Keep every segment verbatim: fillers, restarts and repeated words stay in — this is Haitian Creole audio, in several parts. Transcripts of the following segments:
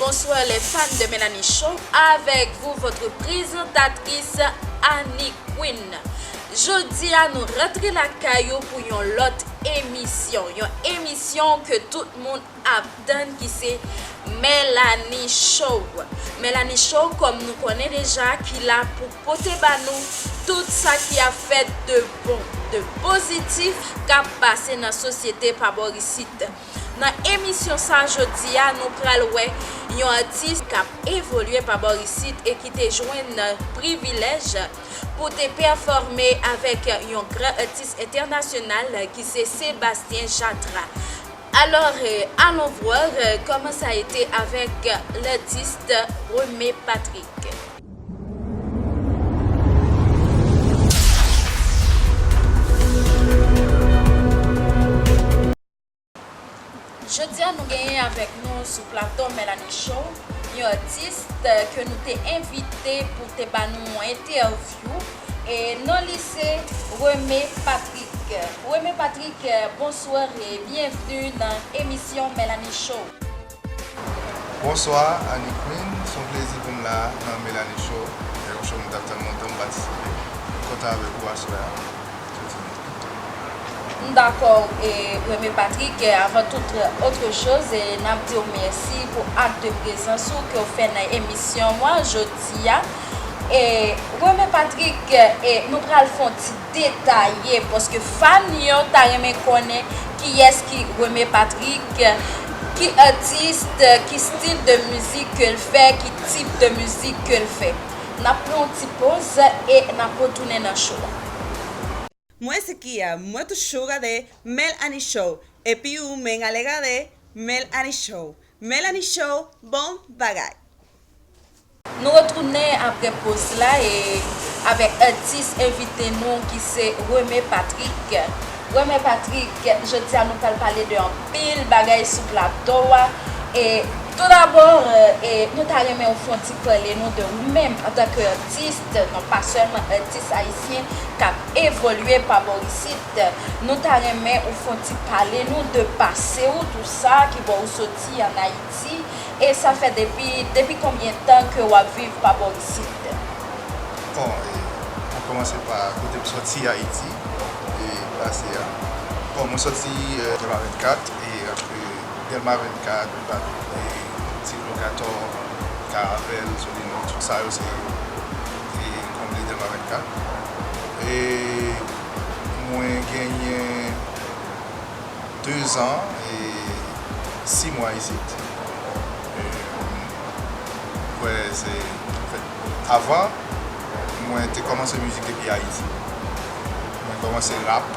Bonsoir les fans de Melanie Show, avec vous votre présentatrice Annie Queen. Jodi a nou rantre lakay ou pou yon lòt emisyon, yon emisyon ke tout moun ap tann ki se Melanie Show. Melanie Show, kòm nou konnen deja, ki la pou pote ba nou tout sa ki ap fèt de bon, de pozitif k ap pase nan sosyete pa bò isit. Nan emisyon sa jodi a, nou pral wè yon atis k ap evolye pa bò isit e ki te jwenn privilèj pou te pèfòme avèk yon gran atis entènasyonal ki se Sébastien Jatra. Alors, euh, allons voir, euh, comment ça a été avec l'artiste Remé Patrick. Jodi a nou genyen avèk nou sou plato Melanie Show yon atis ke nou te envite pou te ba nou yon entèvyou. E non li se Remé Patrick. Remé Patrick, bonswa e byenvni nan emisyon Melanie Show. Bonswa Annie Queen, se yon plezi pou m la nan Melanie Show. Se yon show m t ap tann lontan m patisipe. M kontan avèk ou aswè a. M dakò, e, Remé Patrick, e, avan tout autre chose, e, n ap di w mèsi pou ak de prezans ou ke w fè nan emisyon mwen jodi a. E, Remé Patrick, e, nou pral fè yon ti detaye, paske fan yo ta renmen konnen kiyès ki Remé Patrick, ki atis, ki stil de mizik ke l fè, ki tip de mizik ke l fè. N ap pran yon ti poz e n ap retounen nan show a. Mwen se Kia, mwen toujou gade Melanie Show, epi ou menm ale gade Melanie Show. Melanie Show, bon bagay! Nou retounen apre poz la e avèk atis envite nou ki se Remé Patrick. Remé Patrick, jodi a nou pral pale de anpil bagay sou plato a. E toudabò, e, nou ta renmen ou fè yon ti pale nou de ou menm antanke atis, non pa sèlman atis ayisyen k ap evolye pa bò isit. Nou ta renmen ou fè yon ti pale nou de pase w, tou sa, ki bò ou soti ann Ayiti, e sa fè depi, depi konbyen tan ke w ap viv pa bò isit? Bon, e, mwen kòmanse pa kote m soti Ayiti, e pase a. Bon, mwen soti, e, Dèlma vennkat, e apre Dèlma vennkat, e, Ti Lokatò, Karavèl, Solino, tout sa yo se, e, konble Dèlma vennkat. E mwen genyen dezan e sis mwa isit. E, kwè se, anfèt, avan, mwen te kòmanse mizik depi Ayiti. Mwen kòmanse rap.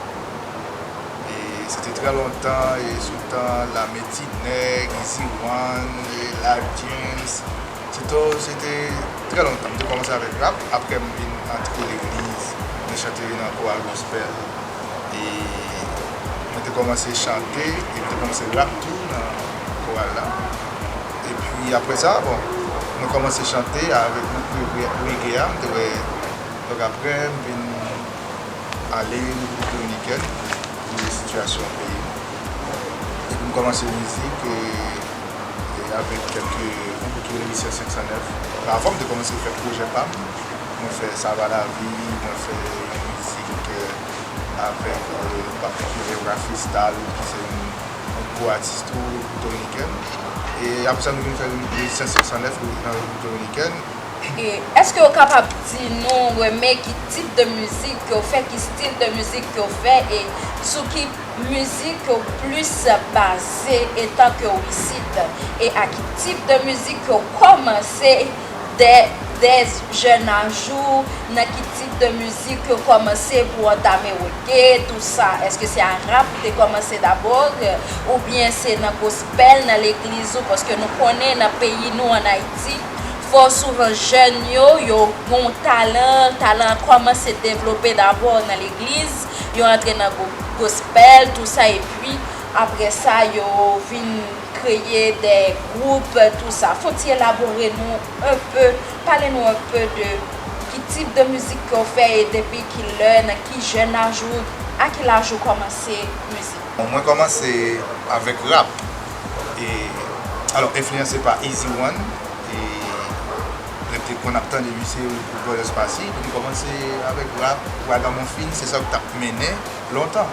E se te trè lontan, e sou tan Lame Ti Nèg, Easy One, e Live James. Se to, se te trè lontan. M te kòmanse avèk rap, apre m vin antre legliz, mwen chante nan koral gospel. E mwen te kòmanse chante, e m te kòmanse rap tou nan koral la. Epi apre sa, bon, mwen kòmanse chante avèk gwoup reggae, reggae a, m te wè. Donk apre, m vin ale Repiblik Dominikèn pou sitiyasyon peyi m. Epi m kòmanse mizik, e, e avèk kèlke, yon gwoup ki rele Misyon senk san nèf. Avan, m te kòmanse fè pwojè pa m. Mwen fè Sava Lavi, mwen fè yon mizik, e, avèk, e, Patrick Rivière Freestyle, ki se yon, yon gwo atis tou, Repiblik Dominikèn. E apre sa, nou vin fè Misyon senk san nèf nan Repiblik Dominikèn. E èske w kapab di nou, Remé, ki tip de mizik ke w fè, ki stil de mizik ke w fè, e sou ki mizik ke w plis baze etan ke w isit, e a ki tip de mizik ke w kòmanse dè, dè jèn aj ou, nan ki tip de mizik ke w kòmanse pou w antame reggae, tou sa? Èske se a rap ou te kòmanse dabò, oubyen se nan gospel, nan legliz ou? Paske nou konnen nan peyi nou, ann Ayiti, fò souvan jèn yo, yo gen yon talan, talan an kòmanse devlope dabò nan legliz, yo antre nan go-, gospel, tou sa, epi apre sa, yo vin kreye de gwoup, tou sa. Fò w ti elabore nou un peu, pale nou un peu de ki tip de mizik ke w fè e depi ki lè, nan ki jèn aj ou, a ki laj ou kòmanse mizik? Bon, mwen kòmanse avèk rap. E Alò, enfliyanse pa Easy One, e lè m te konn ap tande misye, Brothers Passy, epi m kòmanse avèk rap, ragamuffin, se sa k t ap mennen lontan.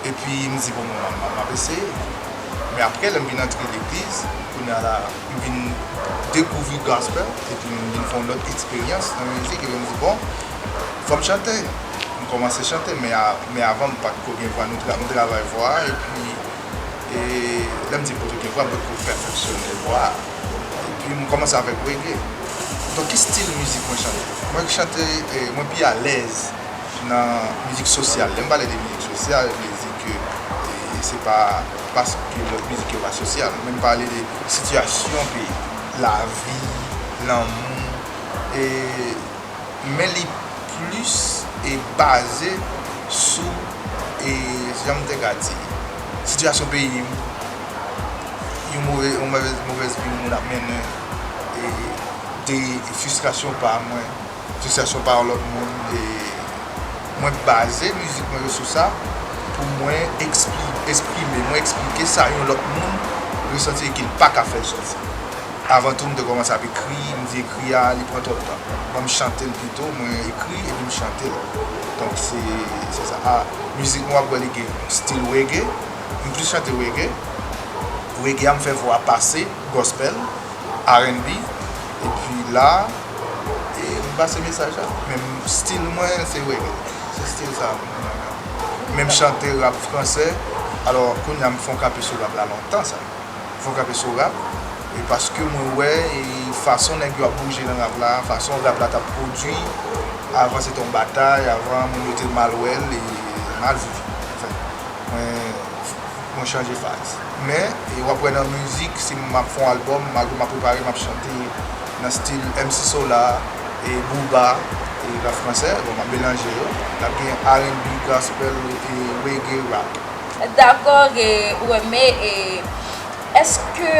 Epi m di, bon, m, m, m ap eseye. Men apre, lè m vin antre legliz, kounye a la, m vin dekouvri gospel, epi m vin fè yon lòt eksperyans nan mizik, epi m di, bon, fò m chante. M kòmanse chante, men a, men avan, m pa t ko gen vwa, nou tra-, m travay vwa, epi, e, lè m di m potko gen vwa, m potko pèfeksyone vwa. Epi m kòmanse avèk reggae. Donk, ki stil mizik mwen chante? Mwen chante, e, mwen pi alèz nan mizik sosyal. Lè m pale de mizik sosyal, vle di ke, e, se pa paske lòt mizik yo pa sosyal. Men m pale de sitiyasyon peyi, lavi, lanmou, e, men li plis, e, baze sou, e, jan m te ka di, sitiyasyon peyi m, yon move, yon movèz, movèz vi yon moun ap mennen, e, de fristrasyon pa mwen, fristrasyon pa yon lòt moun, e mwen baze mizik mwen yo sou sa pou mwen ekspli-, eksprime, mwen eksplike sa yon lòt moun resanti e ke l pa ka fè l sòti. Avan tou, m te kòmanse ap ekri, m di ekri a, li pran twòp tan. Ban m chante l pito, mwen ekri epi m chante l. Donk, se, se sa. A, mizik mwen w ap wè li gen stil reggae, m plis chante reggae. Reggae a, m fè vwa pase, gospel, R and B, epi la, e m pase mesaj la. Men stil mwen, se reggae. Se stil sa. Men m chante rap fransè. Alò, kounye a, m fè yon kanpe sou rap la lontan, sa. Fò kanpe sou rap, e paske mwen wè, e fason nèg yo ap bouje nan rap la, fason rap la t ap pwodui, avan se te yon batay, avan moun yo te mal wè l, e mal viv. Anfen, mwen, mwen chanje faz. Men, e w ap wè nan mizik, si m ap fè yon albòm, malgre m ap prepare, m ap chante nan stil M C Solar, e Booba, e rap fransè, bon, m ap melanje yo. N ap gen R and B, gospel, e reggae, rap. Dakò, e, Reme, e, èske,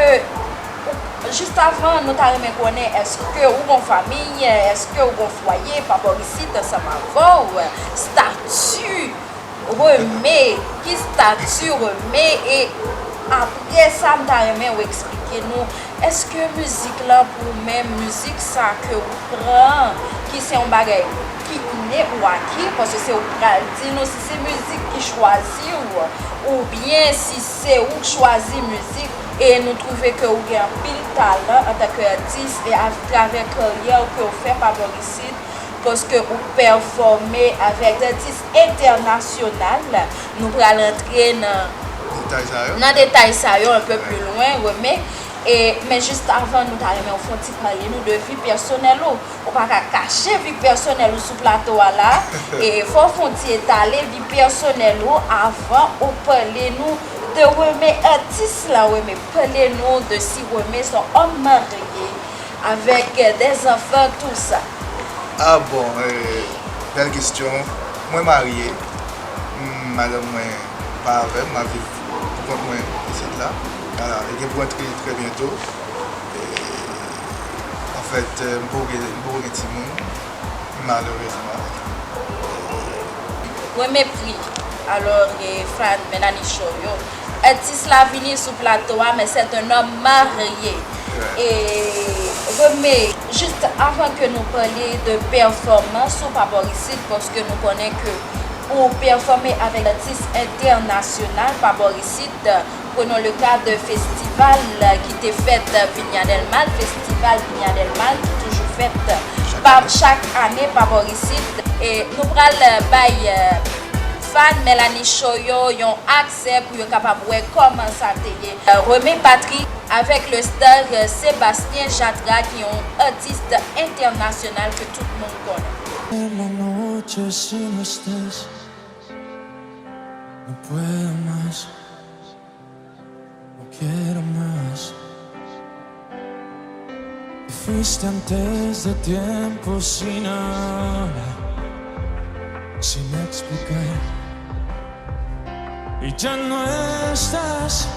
jis avan, nou ta renmen konnen, èske ou gon fanmi, èske ou gon fwaye pa bò isit ansanm avè w, stati Reme, ki stati Reme, e apre sa, m ta renmen ou eksplike nou, èske mizik lan pou ou menm, mizik sa ke ou pran, ki se yon bagay ki ine ou aki, paske se ou k pral di nou si se mizik ki chwazi w, oubyen si se ou k chwazi mizik, e nou twouve ke ou gen anpil talan antanke atis, e atravè karyè w ke w fè pa bò isit, paske ou pèfòme avèk atis entènasyonal. Nou pral antre nan, detay sa yo, nan detay sa yo un peu plus loin, Reme. E, men jis avan, nou ta renmen w fè yon ti pale nou de vi pèsonèl ou. Ou pa ka kache vi pèsonèl ou sou plato a la. E fò w fè yon ti etale vi pèsonèl ou avan ou pale nou de Reme atis la, Reme. Pale nou de si Reme se yon òm marye avèk de zanfan, tou sa. Ah bon, e, bèl kesyon. Mwen marye. Mm, madanm mwen pa avè m, m ap viv pou kont mwen isit la. Ala, li gen pou antre trè byento. E, anfèt, e, m poko gen, m poko gen timoun, malerezman. Mwen mepri. Alò, e, fan Melanie Show yo. Atis la vini sou plato a, men c'est un homme marié. E, Reme, jis avan ke nou pale de pèfòmans ou pa bò isit, paske nou konnen ke ou pèfòme avèk atis entènasyonal pa bò isit, prenons le cas de festival ki te fèt Viña del Mar, festival Viña del Mar ki toujou fèt pa, chak ane pa bò isit. E nou pral bay, e, fan Melanie Show yo yon aksè pou yo kapab wè kòman sa te ye. E, Reme Patrick avèk le star, e, Sébastien Jatra ki yon atis entènasyonal ke tout moun konnen. En la noche sin estrellas, no puedo más, no quiero más. Te fuiste antes de tiempo sin hablar, sin explicar. Y ya no estás.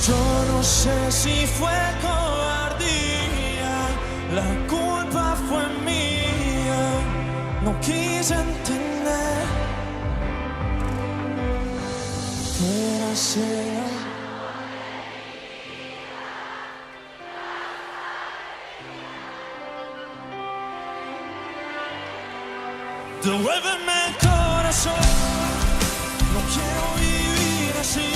Yo no sé si fue cobardía, la culpa fue mía, no quise entender. Fuera sea Devuélveme el corazón, no quiero vivir así.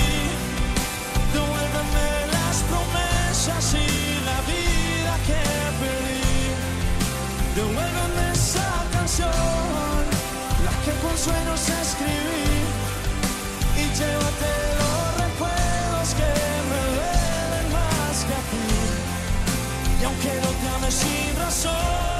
Devuélveme las promesas y la vida que perdí. Devuélveme esa canción, la que con sueños escribí. Y llévate los recuerdos que me duelen más que a ti. Y aunque no te ame sin razón.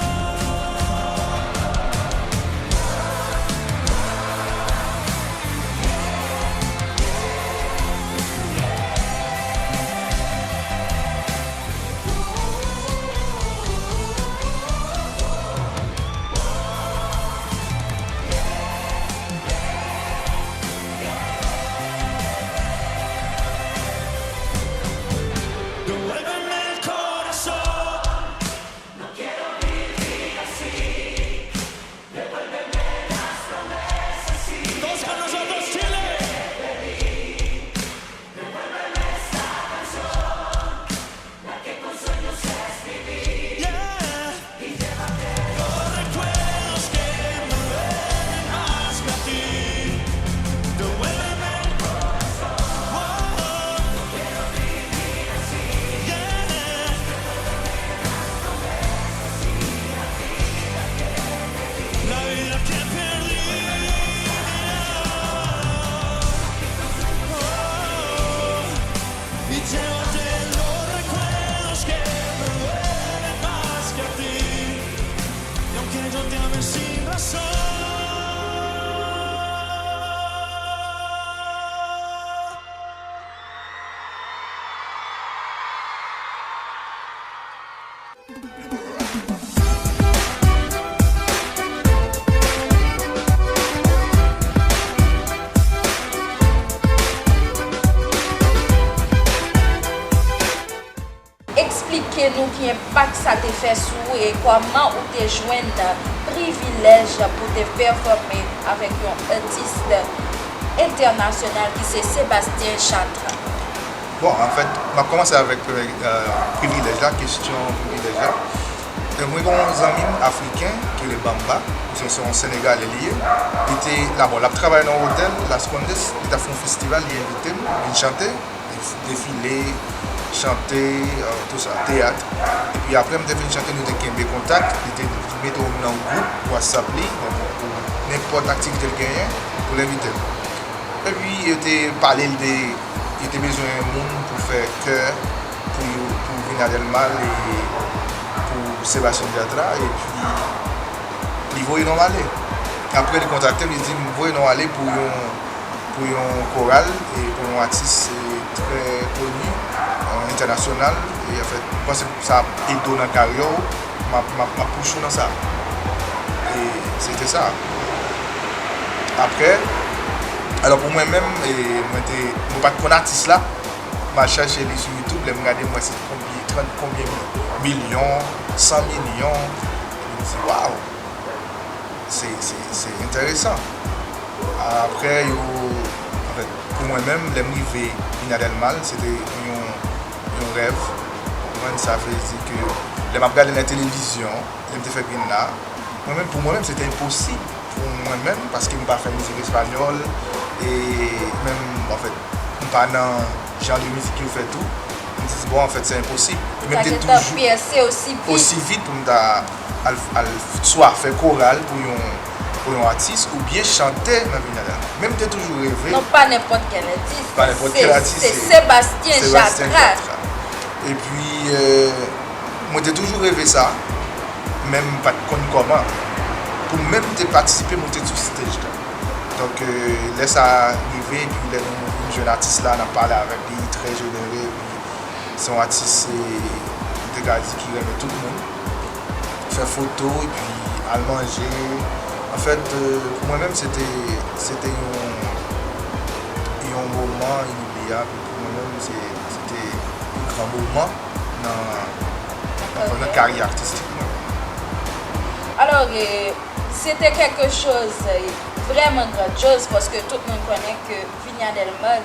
Devuélveme el corazón. No quiero vivir así. Devuélveme las promesas y... Todos con nosotros, Chile. Y llévate los recuerdos que me duelen más que a ti. Y aunque yo te ame sin razón. Eksplike nou ki enpak sa te fè sou ou e kòman ou te jwenn privilèj pou te pèfòme avèk yon atis entènasyonal ki se Sébastien Chatra. Bon, anfèt, m ap kòmanse avèk premye, euh, privilèj la, kesyon privilèj la. Euh, mwen gen yon zanmi m afriken ki rele Bamba, se, se yon Senegalè li ye. Li te la, bon, l ap travay nan yon otèl, Las Condes, li t ap fè yon festival, li envite m vin chante, def-, defile, chante, euh, tout sa, teyat. Epi apre m te fin chante, nou te kenbe kontak, li te mete m nan gwoup WhatsApp li, donk pou nenpòt aktivite l genyen, pou l envite m. Epi yo te pale l de, yo te bezwen moun pou fè kè pou yo, pou Viña del Mar e pou Sébastien Chatra, epi li voye non m ale. Apre li kontakte m, li di m voye non ale pou yon, pou yon koral e pou yon atis, e, trè koni, e, entènasyonal. E anfèt, m panse sa ap ede w nan karyè w. M ap, m ap, m ap pouche w nan sa. E se te sa. Apre, alò pou mwen menm, e, mwen te, mwen pa t konn atis la. M al chache li sou YouTube, lè m gade, m wè se konbyen, trant konbyen mi-, milyon, san milyon. Epi m di, waw, se, se, se enteresan. Apre, yo, anfèt, pou mwen menm, lè m rive Viña del Mar, se te yon, yon rèv. Ou konprann? Sa vle di ke lè m ap gade nan televizyon, lè m te fè Green la, mwen menm, pou mwen menm, se te enposib pou mwen menm, paske m pa fè mizik espanyòl, e menm, anfèt, m pa nan jan de mizik yo fè tou. M di, bon, anfèt, se enposib. E menm te toujou pèse osi vit. Osi vit pou m ta al, al swa fè koral pou yon, pou yon atis, oubyen chante nan Viña del Mar. Men m te toujou reve. Non, pa nenpòt kèl atis. Pa nenpòt kèl atis, se, se Sébastien Chatra. Epi, euh, mwen te toujou reve sa, men m pa t konn kòman. Pou m menm te patisipe, monte sou stage la. Donk, euh, lè sa rive, epi lè nou vin jwenn atis la, n ap pale avèk li, trè jenere, epi se yon atis, e, m te ka di ki renmen tout moun. Fè foto, epi al manje. Anfèt, euh, pou mwen menm, se te, se te yon, yon moman inobliyab. Pou mwen menm, se, se te yon gran moman nan, nan, nan karyè atistik mwen. Alò, e, se te kèlkechoz, e, vrèman grandyoz, paske tout moun konnen ke Viña del Mar,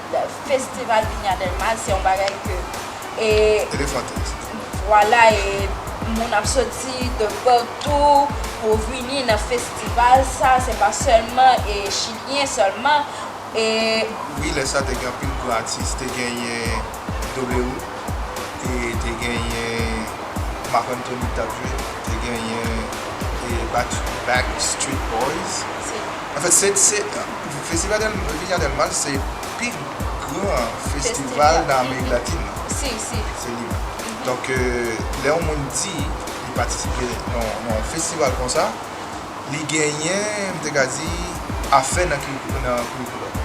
festival Viña del Mar, se yon bagay ke, e, elefantis. Vwala, e moun ap soti de patou Pou vini nan festival sa, se pa sèlman e chilyen sèlman. E Wi, lè sa te gen anpil gran atis, te genyen W, e te genyen Marc Anthony t ap jwe, te genyen e Back, Backstreet Boys. Se Anfèt, se, se, Festival del, Viña del Mar se pi gran festival nan Amerik Latin nan. Si, si. Se li menm. Donk, euh, lè yon moun di li patisipe nan nan yon festival konsa, li genyen, m te ka di, afè nan kirikou, nan kirikilòm.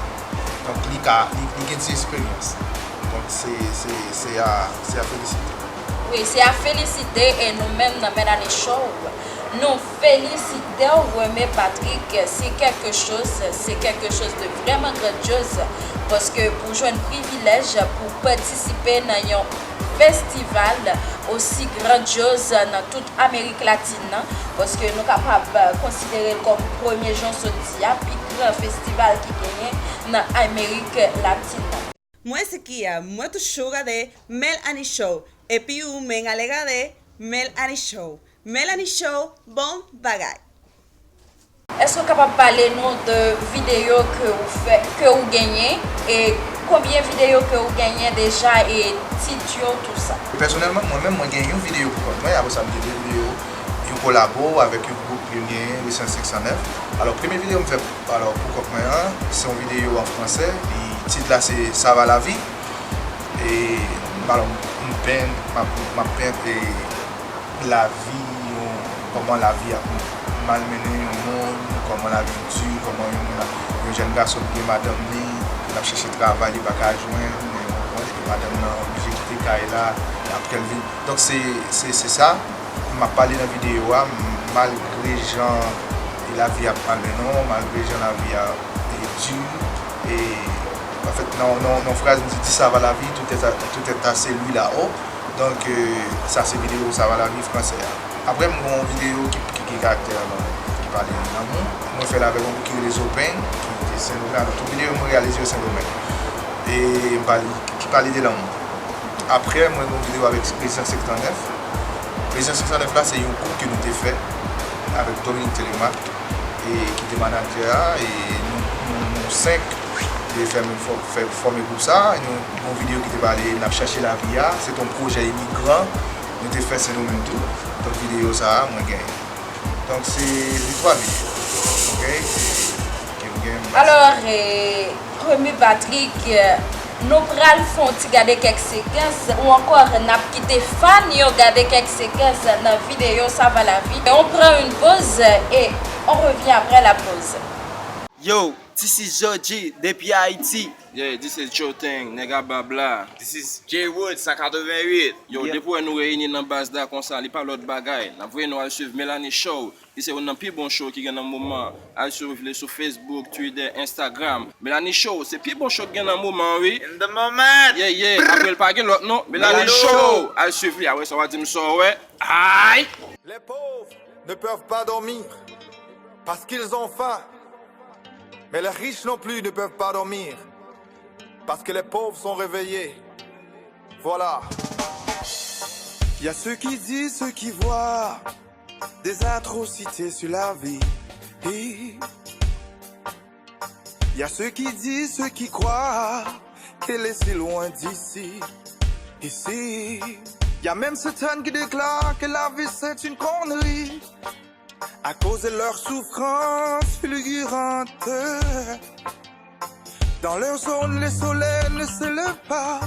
Donk, li ka, li, li gen ti esperyans. Donk, se, se, se a, se a felisite. Wi, se a felisite e nou menm nan Melanie Show, nou felisite w, Remy Patrick, se quelque chose, se quelque chose de vraiment grandiose, paske pou jwenn privilèj pou patisipe nan yon festival osi grandiose nan tout Amerik Latin nan, paske nou kapab konsidere l kòm premye jan sot di a, pi gran festival ki genyen nan Amerik Latin nan. Mwen se Kia, mwen toujou gade Melanie Show, epi ou menm ale gade Melanie Show. Melanie Show, bon bagay. Èske w kapab pale nou de videyo ke ou fè, ke ou genyen, e konbyen videyo ke ou genyen deja, e tit yo, tou sa? Pèsonèlman, mwen menm, mwen gen yon videyo pou kont mwen, apre sa, m gen de videyo, yon kolabo avèk yon gwoup, yo gen Resan senk san nèf. Alò, premye videyo m fè, alò, pou kont mwen an, se yon videyo an fransè, li, tit la se Ça va la vie. E, alò, m penn, m ap, m ap penn, e, lavi, yon, kòman lavi ap malmennen yon moun, kòman lavi di, kòman yon moun ap, yon jèn gason ki gen madanm li, l ap chèche travay, li pa ka jwenn, men, w konprann, epi madanm nan oblije kite kay la, apre l vin. Donk, se, se, se sa, m ap pale nan videyo a, malgre jan lavi ap malmennen w, malgre jan lavi a, e, di, e, anfèt, nan, nan, nan fraz, m di, dis ça va la vie, tout est à, tout est à celui là-haut. Donk, euh, sa se videyo Ça va la vie fransè a. Apre, m gen yon videyo ki, ki gen karaktè, ki pale lanmou. Mwen fè l avèk yon gwoup ki rele Zopeng, ki te Sendomeng. Alò, tout videyo mwen reyalize yo Sendomeng. E m pale, ki pale de lanmou. Apre, mwen gen yon videyo avèk Prezidan senk san nèf. Prezidan senk san nèf la, se yon gwoup ke nou te fè avèk Dominique Telemaque, e ki te manadjè a, e nou, nou, nou senk te fè, fè, fòme gwoup sa a. Nou, yon videyo ki te pale N ap chache lavi a, se te yon pwojè imigran nou te fè Sendomeng tou. Donk, videyo sa a, mwen genyen. Donk, se de twa videyo, oke, ke m gen. Alò, eh, Remy Patrick, eh, nou pral fè yon ti gade kèk sekans, ou ankò n ap kite fan yo gade kèk sekans nan videyo Ça va la vie. On prend une pause et on revient après la pause. Yo, this is Georgie depi Ayiti. Yeah, this is Joe Tang, nèg a bab la. This is J Wood, san katreventuit. Yo, depi w wè nou reyini nan baz la konsa, li pa lòt bagay. N ap voye nou al swiv Melanie Show. Li se youn nan pi bon show ki gen nan moman. Al swiv li sou Facebook, Twitter, Instagram. Melanie Show, se pi bon show ki gen nan moman, wi. In the moment. Yeah, yeah. Apre l pa gen lòt non. Melanie Show. Al swiv li, a wè sa w a di m sa w wè. Ay! Les pauvres ne peuvent pas dormir parce qu'ils ont faim. Mais les riches non plus ne peuvent pas dormir parce que les pauvres sont réveillés. Voilà. Il y a ceux qui disent, ceux qui voient des atrocités sur la vie. Il y a ceux qui disent, ceux qui croient qu'elle est si loin d'ici. Ici, il y a même certaines qui déclarent que la vie c'est une connerie. À cause de leurs souffrances fulgurantes. Dans leur zone, le soleil ne se lève pas.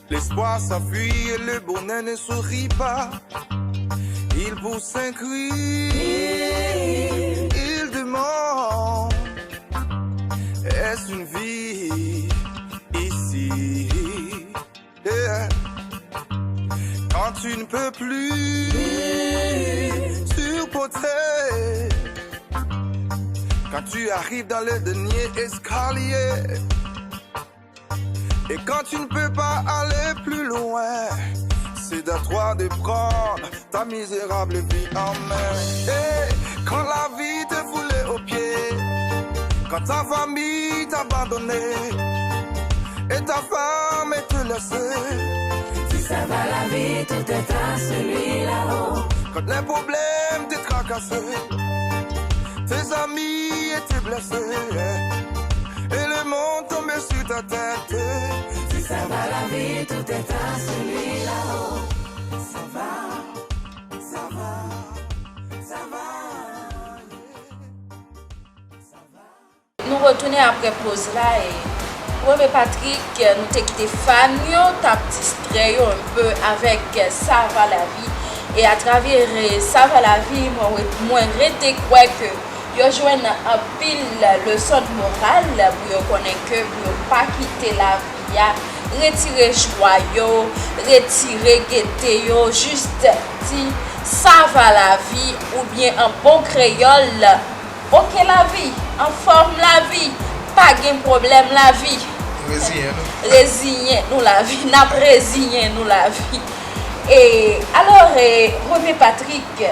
L'espoir s'enfuit et le bonheur ne sourit pas. Ils poussent un cri, ils demandent, est-ce une vie ici? Yeah. Quand tu ne peux plus supporter, quand tu arrives dans le dernier escalier, et quand tu ne peux pas aller plus loin, c'est à toi de prendre ta misérable vie en main. Et quand la vie te foule aux pieds, quand ta famille t'a abandonné, et ta femme est te laissée. Si ça va la vie, tout est à celui là-haut. Quand les problèmes te Fracassé, tes amis étaient blessés, et le monde tombait sur ta tête. Si ça va la vie, tout est à celui là-haut. Ça va, ça va, ça va. Nou retounen apre poz la e Remy Patrick, nou te kite fan yo t ap distrè yo enpe avèk Sava Lavi. E atravè Sava Lavi, mwen, mwen rete kwè ke yo jwenn anpil leson moral pou yo konnen ke pou yo pa kite lavi a retire jwa yo, retire gete yo, jis di Sava Lavi oubyen an bon kreyòl, oke lavi, anfòm lavi, pa gen pwoblèm lavi. Reziyen nou. Reziyen nou lavi, n ap reziyen nou lavi. E alò, e, Remy Patrick,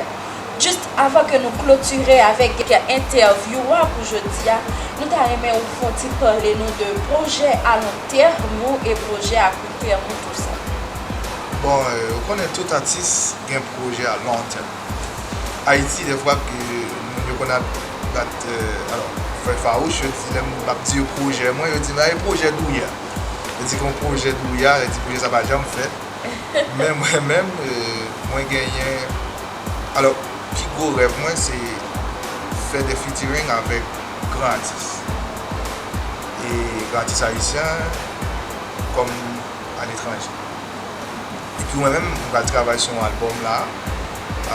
jis avan ke nou klotire avèk entèvyou a pou jodi a, nou ta renmen ou fè yon ti pale nou de pwojè alontèm ou e pwojè akoutèm ou tou sa. Bon, e, ou konnen tout atis gen pwojè alontèm. Ayiti, dèfwa ke moun yo konn ap bat, e, alò, fè fawouch, yo di, lè m ap di yo pwojè mwen, yo di, "Bay pwojè Douya." Yo di kon pwojè Douya, yo di pwojè sa pa janm fèt. Men mwen menm, e, mwen genyen, alò, pi gwo rèv mwen, se fè de featuring avèk gran atis. E gran atis ayisyen, kòm aletranje. Epi mwen menm, mwen pral travay sou yon albòm la.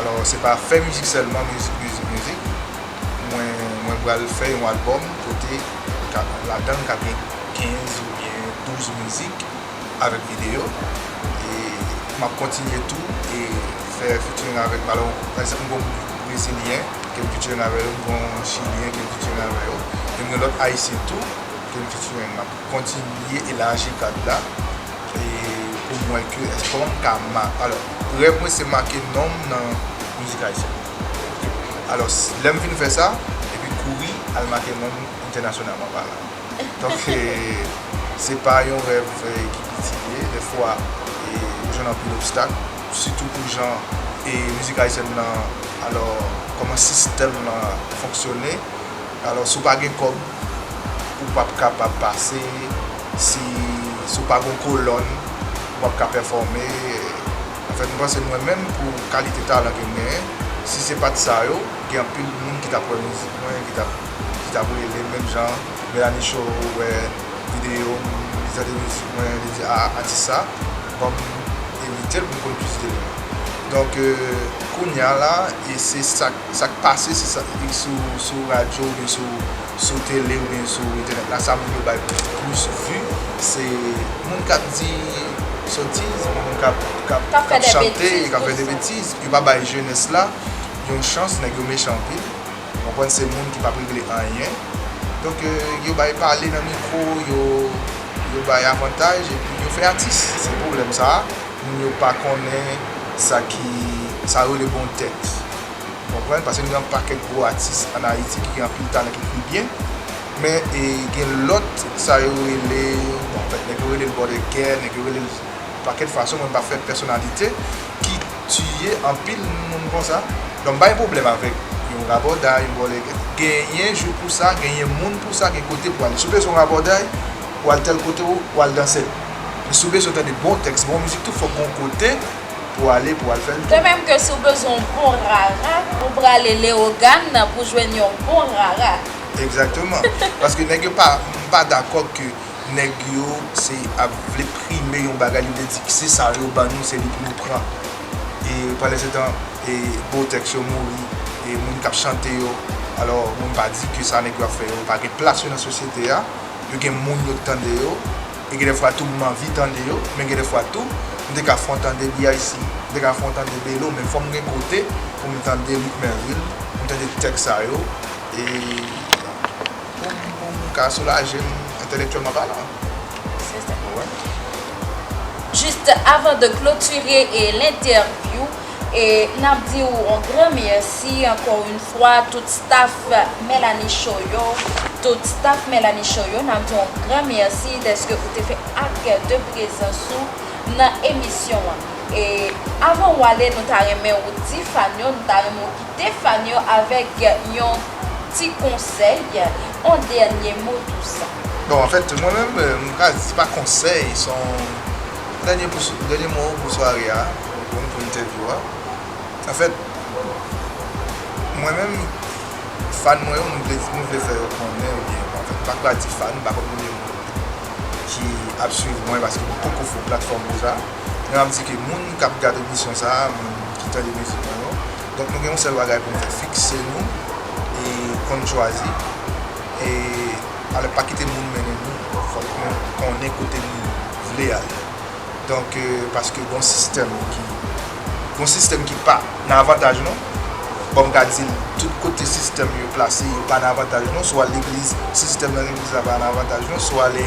Alò, se pa fè mizik sèlman, mizik, mizik, mizik. Mwen, mwen pral fè yon albòm kote ka, ladan l ka gen kenz oubyen douz mizik avèk videyo. E m ap kontinye tou e fè featuring avèk, alò, pa egzanp, m gon gwoup brezilyen ke m featuring avè yo, m gon chilyen ke m featuring avè yo. E m gen lòt ayisyen tou ke m featuring. M ap kontinye elaji kad la e pou m wè ke èske kòman m ka ma-, alò, rèv mwen se make non m nan mizik ayisyèn. Alò, s-, lè m fin fè sa, epi kouri al make non m entènasyonalman palan. Donk, e, se pa yon rèv, e, ki piti ye. Dèfwa, e, ou jwenn anpil obstak, sitou pou jan, e, mizik ayisyèn nan, alò, kòman sistèm nan fonksyone. Alò, si w pa gen kòb, ou p ap kapab pase. Si, si w pa gen kolòn, ou p ap ka pèfòme. Anfèt, m panse mwen menm, pou kalite talan ke m genyen, si se pa t sa yo, gen anpil moun ki t ap wè mizik mwen, ki t ap, ki t ap rele m menm jan Melanie Cho wè videyo m, li tande mizik mwen, li di, "A, atis sa, ban m envite l pou m konn plis de li." Donk, e, kounye a la, e se sa, sa k pase, se sa, sou, sou radyo oubyen sou, sou tele oubyen sou entènèt la, sa moun yo bay plis vi, se moun k ap di sotiz, moun k ap, k ap, k ap chante, k ap fè de betiz. Yo pa bay jenès la yon chans, nèg yo mechan anpil. Konprann, se moun ki p ap regle anyen. Donk, e, yo bay pale nan mikwo, yo, yo bay avantaj, epi yo fè atis. Se pwoblèm sa a, moun yo pa konnen sa ki, sa yo rele bon tèks. Konprann? Paske nou gen yon pakèt gwo atis ann Ayiti ki gen anpil talan, ki ekri byen, men, e, gen lòt, sa yo rele, bon, anfèt, nèg yo rele l bòdègè, nèg yo rele l pakèt fason, mwen pa fè pèsonalite, ki tiye anpil moun konsa. Donk, m pa gen pwoblèm avèk yon rabòday, yon bòdègè. Genyen jou pou sa, genyen moun pou sa, gen kote pou ale. Si w bezwen yon rabòday, ou al tèl kote, ou, ou al danse l. Men si w bezwen tande bon tèks, bon mizik tou, fòk gon kote pou ale, pou al fè l tou. De menm ke si w bezwen yon bon rara, ou prale Leyogàn pou jwenn yon bon rara. Egzakteman. Paske nèg yo pa, m pa dakò ke nèg yo se ap vle prime yon bagay, yo vle di ki se sa yo ban nou, se li pou nou pran. E pandan se tan, e gwo tèks yo mouri, e moun k ap chante yo, alò, mwen pa di ke sa nèg yo ap fè yo pa gen plas yo nan sosyete a, yo gen moun yo k tande yo, e gen de fwa tou m anvi tande yo, men gen de fwa tou, m te ka fè w tande B I C, m te ka fè w tande Belo, men fò m gen kote pou m tande Luc Mervil, pou m tande tèks sa yo, e pou m, pou m ka soulaje m entèlektyèlman palan. Se sa. Wè. Jis avan de klotire e lentèvyou, e n ap di w yon gran mèsi ankò yon fwa, tout staff Melanie Show yo, tout staff Melanie Show yo, n ap di w yon gran mèsi dèske ou te fè ak de prezans ou nan emisyon an. E avan w ale, nou ta renmen ou di fan yo, nou ta renmen ou kite fan yo avèk yon ti konsèy, yon dènye mo douz. Bon, anfèt, mwen menm, euh, m ka di se pa konsèy, se yon dènye pou, dènye mo pou sware a, pou, pou entèvyou a. Anfèt, mwen menm, fan mwen yo, m vle, m vle fè yo konnen, oubyen, anfèt, m pa ka di fan, m pa konn konbyen moun ki ap swiv mwen, paske m poko fè yon platfòm pou sa. Men m ap di ke moun k ap gade emisyon sa a, moun ki tande mizik mwen yo, donk nou gen yon sèl bagay pou nou fè, fikse nou e konn chwazi. E alò, pa kite moun mennen nou, fòk nou konnen kote nou vle ale. Donk, euh, paske gon sistèm ki, gon sistèm ki pa nan avantaj nou. Bon, m ka di l, tout kote sistèm yo plase, yo pa nan avantaj nou. Swa legliz, sistèm nan legliz la pa nan avantaj nou, swa le,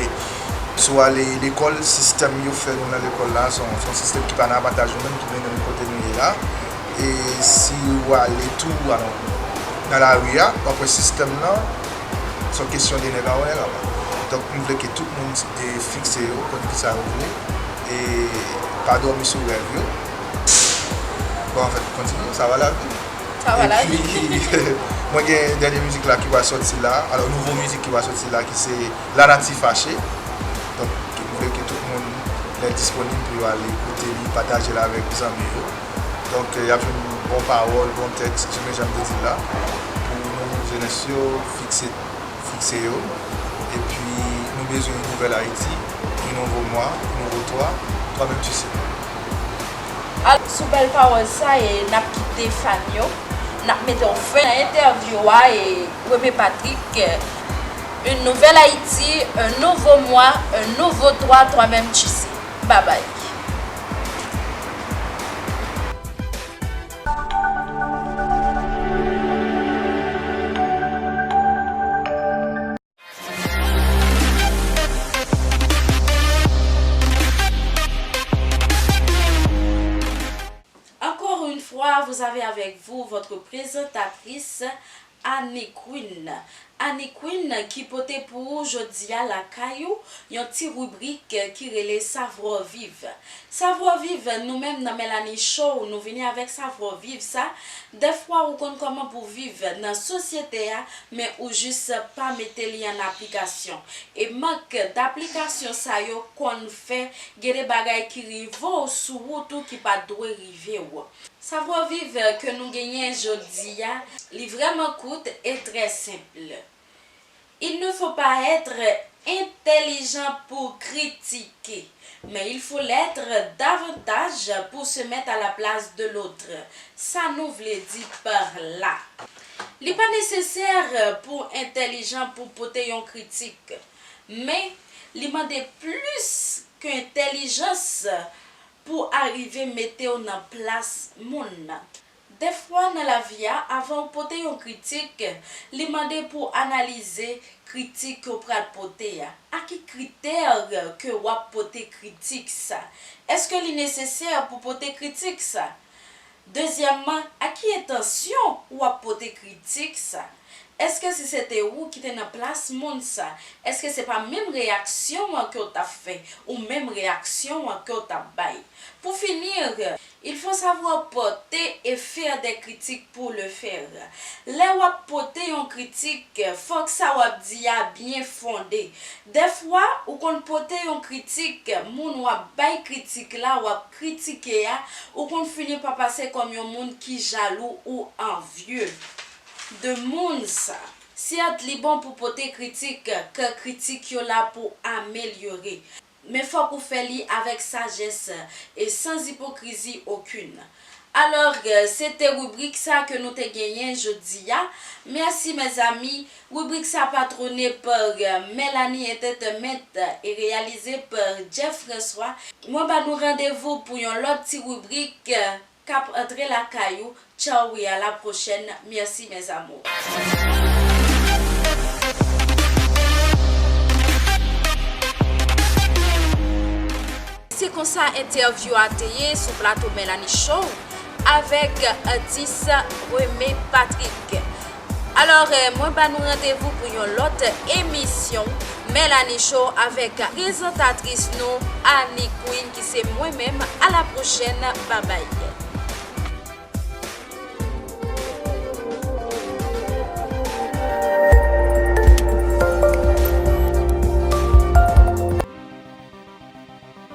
swa le, lekòl, sistèm yo fè nou nan lekòl la, se yon, se yon sistèm ki pa nan avantaj nou menm, ki mennen nou kote nou ye la. E si w ale tou, alò, nan lari a, w ap wè sistèm nan, se yon kesyon de nèg a yon nèg a. Donk, m vle ke tout moun, e, fikse yo, konn kisa yo vle, e pa dòmi sou rèv yo. Bon, anfèt, kontinye, sa va la vi. Sa va la vi. Epi, mwen gen dènye mizik la ki va sòti la, alò, nouvo mizik ki va sòti la, ki se Lanati Fache. Donk, m vle ke tout moun lè disponib pou yo ale koute li, pataje l avèk zanmi yo. Donk, y ap jwenn bon pawòl, bon tèks, simen jan m te di l la, pou nou, jenès yo, fikse, fikse yo. Epi, nou bezwen yon nouvèl Ayiti, yon nouvo mwa, yon nouvo twa, twa menm tu sais. Al, sou bèl pawòl sa, e n ap kite fan yo, n ap mete yon fen nan entèvyou a, e Remy Patrick, une nouvelle Haïti, un nouveau moi, un nouveau toi, toi-même tu sais. Bye bye. Encore une fois, vous avez avec vous votre présentatrice, Annie Queen. Annie Queen ki pote pou ou jodi a lakay ou yon ti ribrik ki rele Savwa Viv. Savwa Viv, nou menm nan Melanie Show, nou vini avèk Savwa Viv sa. Dèfwa ou konn kòman pou viv nan sosyete a, men ou jis pa mete li an aplikasyon. E mank daplikasyon sa yo konn fè gen de bagay ki rive w sou wout ou ki pa t dwe rive w. Savwa Viv ke nou genyen jodi a, li vrèman kout e trè senp. Il ne faut pas être intelligent pour critiquer, mais il faut l'être davantage pour se mettre à la place de l'autre. Sa nou vle di pa la. Li pa nesesè pou entèlijan pou pote yon kritik, men li mande plis ke entèlijans pou arive mete w nan plas moun nan. Dèfwa nan lavi a, avan w pote yon kritik, li mande pou w analize kritik ke w pral pote a. A ki kritè ke w ap pote kritik sa? Èske li nesesè pou pote kritik sa? Dezyèmman, a ki entansyon w ap pote kritik sa? Èske si se te ou ki te nan plas moun sa, èske se pa menm reyaksyon an ke w t ap fè, ou menm reyaksyon an ke w t ap bay? Pou fini, il faut savoir porter et faire des critiques pour le faire. Lè w ap pote yon kritik, fòk sa w ap di a byen fonde. Dèfwa, ou konn pote yon kritik, moun w ap bay kritik la, w ap kritike a, ou konn fini pa pase kòm yon moun ki jalou ou anvye de moun sa. Sèt, li bon pou pote kritik, ke kritik yo la pou amelyore. Men fòk ou fè li avèk sajès e sans hypocrisie aucune. Alò, se te ribrik sa ke nou te genyen jodi a. Mèsi, mezanmi. Ribrik sa patwone pa Melanie Entertainment e reyalize pa Jeff François. Mwen ba nou randevou pou yon lòt ti ribrik k ap antre lakay ou. Tchaw e a la pwochèn. Mèsi, mes amours. Se konsa entèvyou a te ye sou plato Melanie Show avèk atis Remy Patrick. Alò, eh, mwen ba nou randevou pou yon lòt emisyon. Melanie Show avèk prezantatris nou, Annie Queen, ki se mwen menm. A la pwochèn, babay.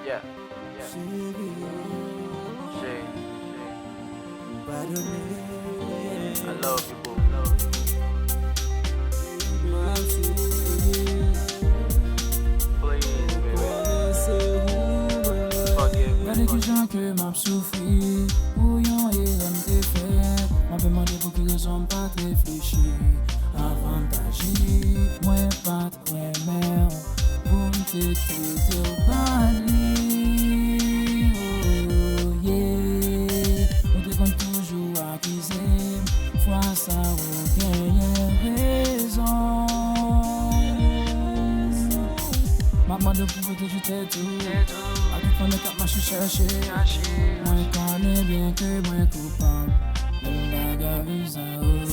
Yeah. Yeah. Shay. I love you, boo. Please, baby. Forgive me. Gade kijan ke m ap soufri pou yon erè m te fè. M ap mande pou ki rezon m pa t reflechi avan m t aji. Mwen pa t renmen w pou m te kite w ba li. Oh, yeah. Ou te konn toujou akize m. Fwa sa ou genyen rezon. M ap mande w pou pwoteje tèt ou. A tout fannè k ap mache chache. Mwen konnen byen ke mwen koupab. Men m pa ka viv san ou.